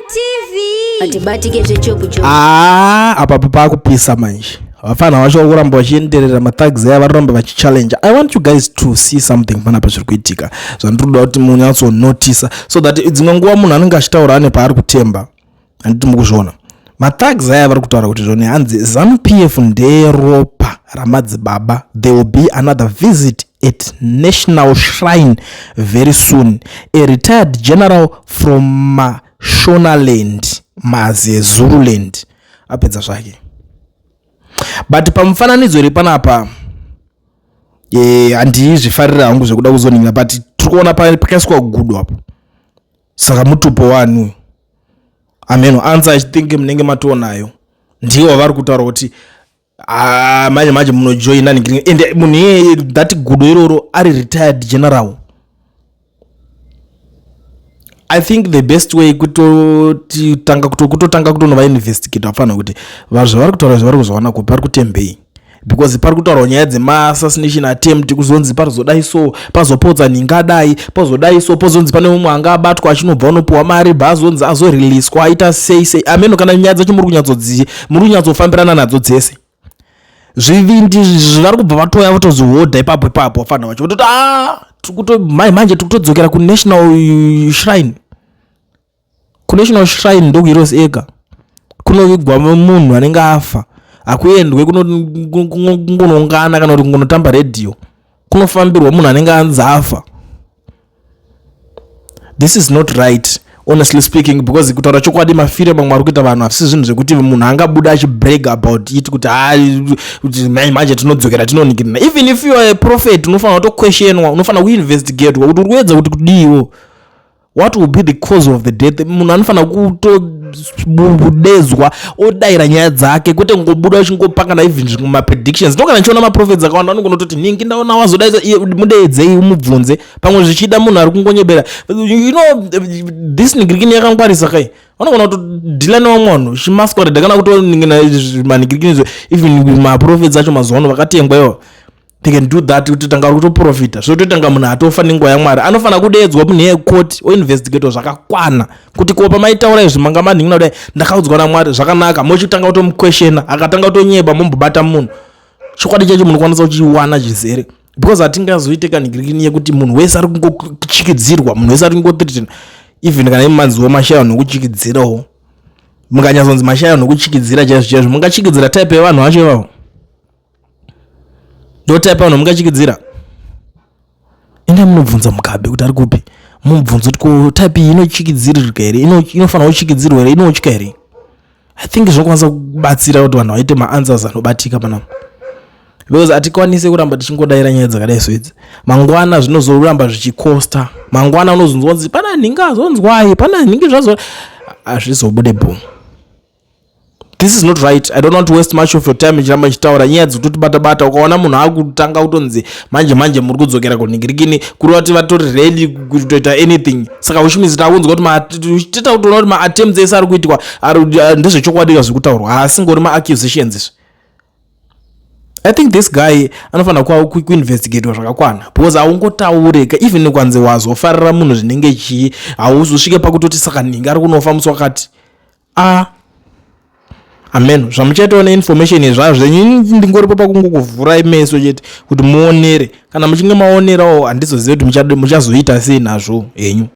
TV. Atibatike zvechopu chopu. Ah, apa pakupisa manje. Vafana vacho vari kuramba vachienderera mathugs aya vari kuramba vachichallenge. I want you guys to see something panapa zviri kuitika zvandiri kuda kuti munyatsonotisa so that dzimwe nguva munhu anenge achitaura ane paari kutemba. Handiti mukuzviona mathugs aya vari kutaura kuti zvone hanzi ZANU PF nderopa ramadzibaba. There will be another visit at National Shrine very soon. A retired general from Mashonaland, Mazezuruland, apedza zvake. But pamufananidzo iri panapa, handizvifarira hangu zvekuda kuzoningira, but tiri kuona pakaiswa gudo apo, saka mutupo wani ameno answer. I think munenge matoonayo, ndiwo vari kutaura kuti, ah, manje manje munojoina ende munhu iyeye, that gudo iroro, ari retired general. I think the best way kutotanga kutotanga kutonova-investigate vafanira kuti zvavari kutaura zvavari kuzvawana kupi, pari kutembei, because pari kutaurwa nyaya dzemaassassination attempt, kuzonzi parizodai so, pazopodza ningadai, pazodai so, pozonzi pane mumwe anga abatwa achinobva unopiwa mari, bhazonzi azoriliswa, aita sei sei, ameno. Kana nyaya dzacho muri kunyatsofambirana nadzo dzese, zvivindi vari kubva vatoya votozihodha ipapo ipapo. Vafanira vacho vototi, a mai manje tiri kutodzokera kuNational Shrine. KuNational Shrine ndokuHeroes Acre kunovigwa munhu anenge afa. Hakuendwe kungonoungana kana kuti kungonotamba redhiyo. Kunofambirwa munhu anenge anzi afa. This is not right, honestly speaking, because kutaura chokwadi, mafiro mamwe ari kuita vanhu havisi zvinhu zvekuti munhu angabuda achibrag about it kuti kuti manje tinodzokera tinonikirina. Even if you are a prophet, unofanira kutoquestionwa, unofanira kuinvestigatwa kuti uri kuedza kuti kudiwo, what will be the cause of the death. Munhu anofanira kutodedzwa odayira nyaya dzake, kwete kungobuda uchingopangana even zvimwe mapredictions. Ndokana ndichiona maprophets akawanda anongonototi ningi ndaona wazodaisa, mudeedzei umubvunze. Pamwe zvichida munhu ari kungonyebera. This nigirikini yakangwarisa kai, vanogona kutodhila nevamwe vanhu chimasquerade kana kutoningina manigirikini. Even maprophets acho mazuva ano vakatengwa ivo, they can do that kuti tanga uri kutoprofita, zvototanga munhu atofa nenguva yaMwari. Anofanira kudeedzwa munhu yekoti oinvestigatwa zvakakwana kuti ko pamaitaura izvi manga manhingina kudai, ndakaudzwa naMwari zvakanaka, mochitanga kutomuquestiona, akatanga kutonyeba, mombobata munhu. Chokwadi chacho munokwanisa kuchiwana chizere, because hatingazoite kanhingirikini yekuti munhu wese ari kungochikidzirwa, munhu wese ari kungothreaten. Even kana imanziwo mashaya vanhu vokuchikidzirawo, mukanyatsonzi mashaya vanhu vokuchikidzira chaizvo chaizvo, mungachikidzira type yevanhu vacho ivavo? Ndo type vanhu mungachikidzira? Endai munobvunza Mugabe kuti ari kupi, mumubvunze kuti ko type iyi inochikidziririka here, inofanira kuchikidzirwa here, inotya here? I think zvinokwanisa kubatsira kuti vanhu vaite maanswers anobatika panapa, because hatikwanisi kuramba tichingodayira nyaya dzakadai so idzi. Mangwana zvinozoramba zvichikosta. Mangwana unozonzwa kunzi pana nhingi azonzwai, pana nhingi zvazo, hazvizobude bho. This is not right. I don't want to waste much of your time ichiramba ichitaura nyaya dzekutoti bata bata. Ukaona munhu akutanga kutonzi manje manje muri kudzokera kunhingirikini, kureva kuti vatori ready kutoita anything. Saka which means takunzwa kuti tita kutoona kuti maattempts ese ari kuitwa ndezvechokwadi ka zviri kutaurwa, haasingori maaccusations izvi. I think this guy anofanira kuinvestigatwa zvakakwana, because haungotaureka. Even kwanzi wazofarira munhu zvinenge chii, hauzosvike pakutoti saka nhingi ari kunofa musi wakati. A amen, zvamuchaitawo neinformation izvazvo zvenyu, ndingoripo pakungokuvhurai meso chete kuti muonere. Kana muchinge maonerawo, handizozivi kuti muchazoita sei nazvo henyu.